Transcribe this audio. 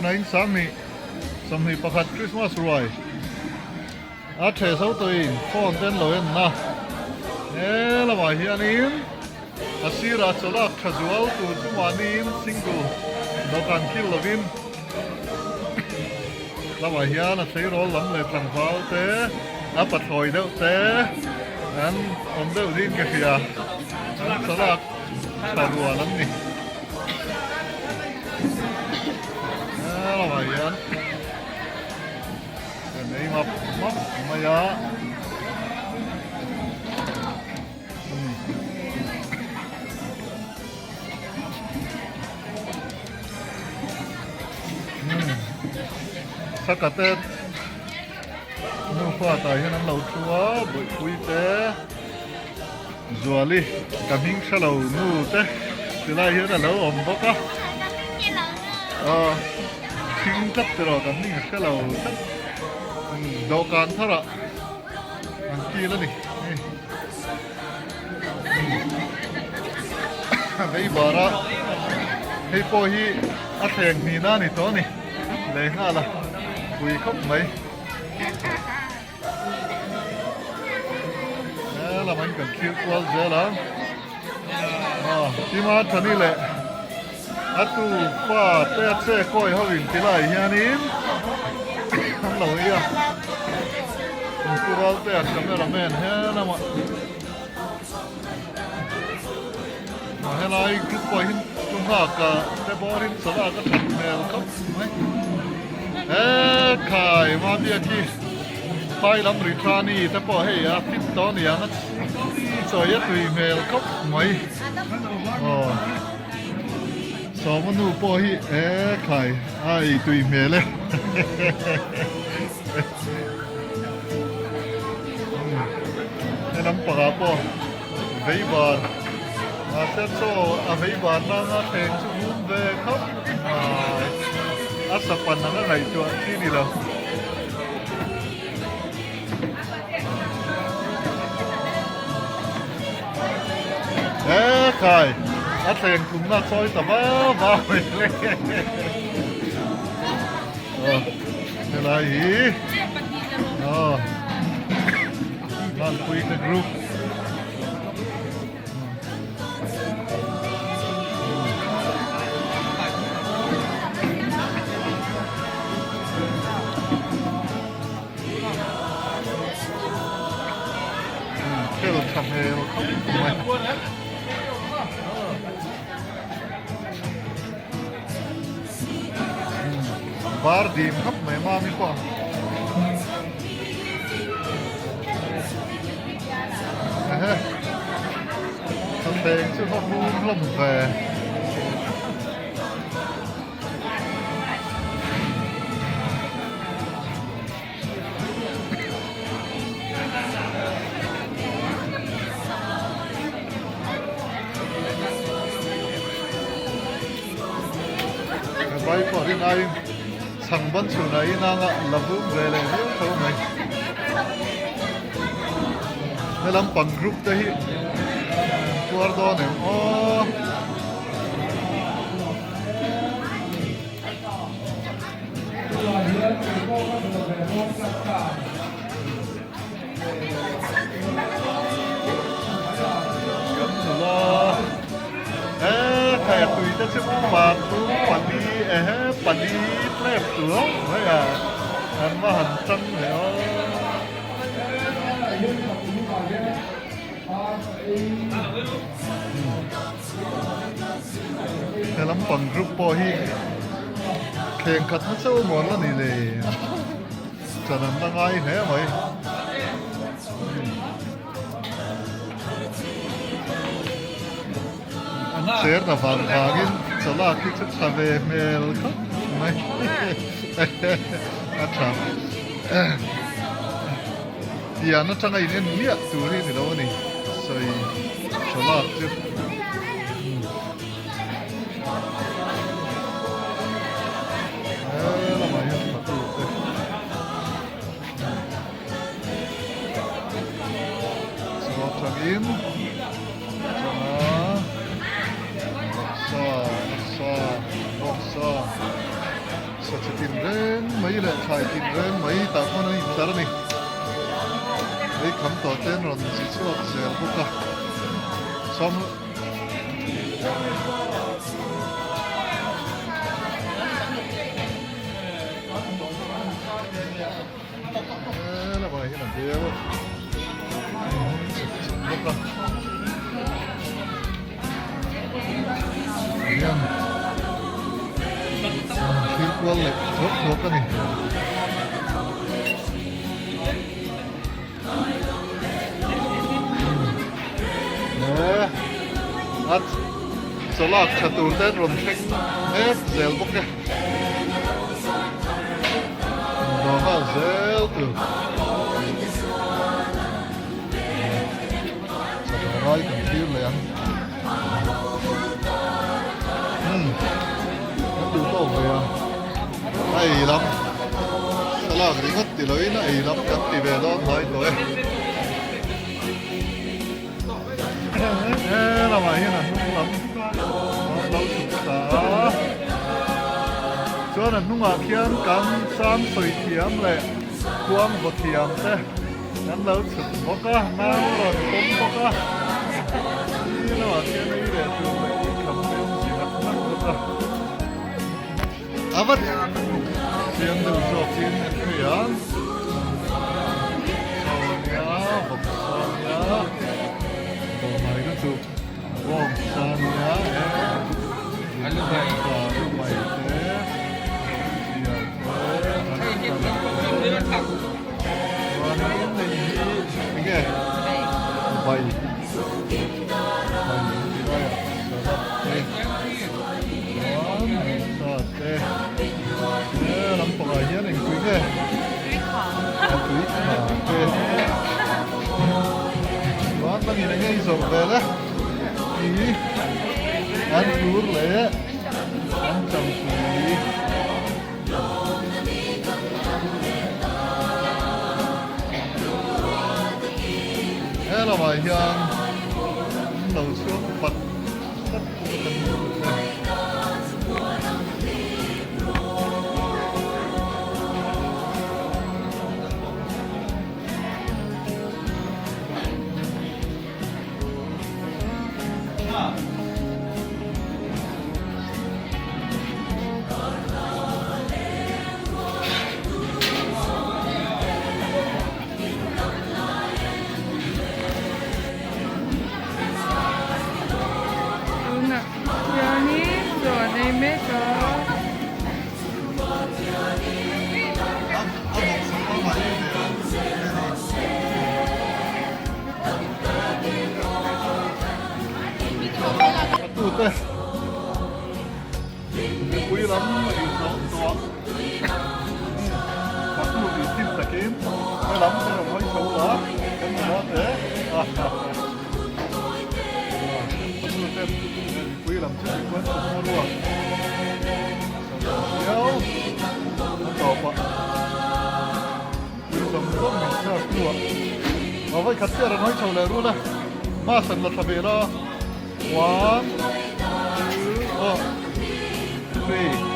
Tuna in 2021 Christmas ruai a the zo tawhin phone te an lo en a, he lamah hianin a sirah chawlak tha zual tur chu mahniin single dawhkan kil lovin lamah hian a tleirawl lam leh tlangval te a pathlawi deuh te an awm deuh ding ka hria an chawlak tha rual an ni. Lamah hian kan ei map map mai a. Saka te nufa tah hian an lo thu a bawihpui te Zuali ka hming hre lo nu te tilai hian a lo awm bawk a aw hring tlat tiraw ka hming a hre lo tlat dawhkan tharah an kil a ni hei vei bar a hei pawh hi a thleng hnihna a ni tawh a ni lehnghal a pui khawp mai. He lamah in kan thlir kual zel a aw tima thani leh a tu fa te a che kawi ho in ti lai hianin an lo ei a intural te a camera man he lamah aw helai group pawh hi chu nghak a te bawrin salak a that hmel khawp mai he khai Mavia khi phai lam ri tha ni te pawh hei a fit tawh a ni ang a chawi a tui hmel khawp mai aw sawma nu pawh hi he khai a ei tui hmel e. He lampangah pawh vei bar mahse chaw a vei bar nanga thleng chu hum ve khawp mai a sapan anga ngaihtuah chi ni lo. He khai a thleng thumna chawi ta va va mai le. Helai hi aw Lanpui te group khel tha hmel khawp mai. Var dim khawp mai mami pawh ehe thleng chu va hung hlawm ve. Vai pawh rin aiin chhang ban chhunah inanga la vum ve leh viau tho mai. He lampang group te hi tuar dawn em aw. Kan nula he khai a tui te chu patu pali ehe pali tlep tur mai a an va han chang ve aw. He lampang group pawh hi thleng khat na chauh mawn la ni le chan an la ngai hle mai. Cher na vang vangin chawlak hi chu tha ve hmel khawp mai a tha. Pian atanga in en miah tur hi ni lo a ni sawi thalak chu. He lamah hian patu te. Chaw atangin changa vawksa vawksa vawksa. Sa chi tin reng mai leh thlai tin reng mai tah khawn an intlar a ni. Ei kham tawh te an rawn zi chhuak zel bawk a. Sawm He lamah hian a bel chuk chuk bawk a. Hian thil kual leh thuak thuak a ni. He a chawlak tha tur te an rawn thleng mek zel bawk e. Dawh nghal zel tur. Chawlh rai kan thlir leh ang. Umm kan duh tawk ve a. A ei lam thlalak ringawt ti loin a ei lam kan ti ve dawn hnai tawh e. He lamah hian a hnung lam an lo chhuk ta a. Chuan a hnungah khian kan sang sawi thiam leh khuang vaw thiam te. Kan lo chhuk bawk a, nau a rawn pawm bawk a, khi lamah khian ei leh tur leh ei kham te an zi nak nak bawk a. A va chiang deuh zawkin a thei a, chaw a nia, vawksa a nia, dawhnai te chu bawngsa a nia, he alu bai te, zial te, an kal te. Chuanin hei hi enge bai bai an tih laiah salad te chuan hmeichhia te he lampangah hian engpui nge a tui tha te chuan nangin enge i zawrh vel e i an tur leh an champui. He lamah hian an lo chhuak pat pat bawk a kan hmu e. Tunah hianin chaw an ei mek a. Tute mipui lam a inzawh tawh a tu tih thin takin he lam te rawn hawi chho la kan nula te tute mipui lam chu mipui an awm ruak viau a tawp a. Tui zawng zawng min serve tu a a vawi khat chiah rawn hawi chho leh rul a mask an la tha ve la one two oh three.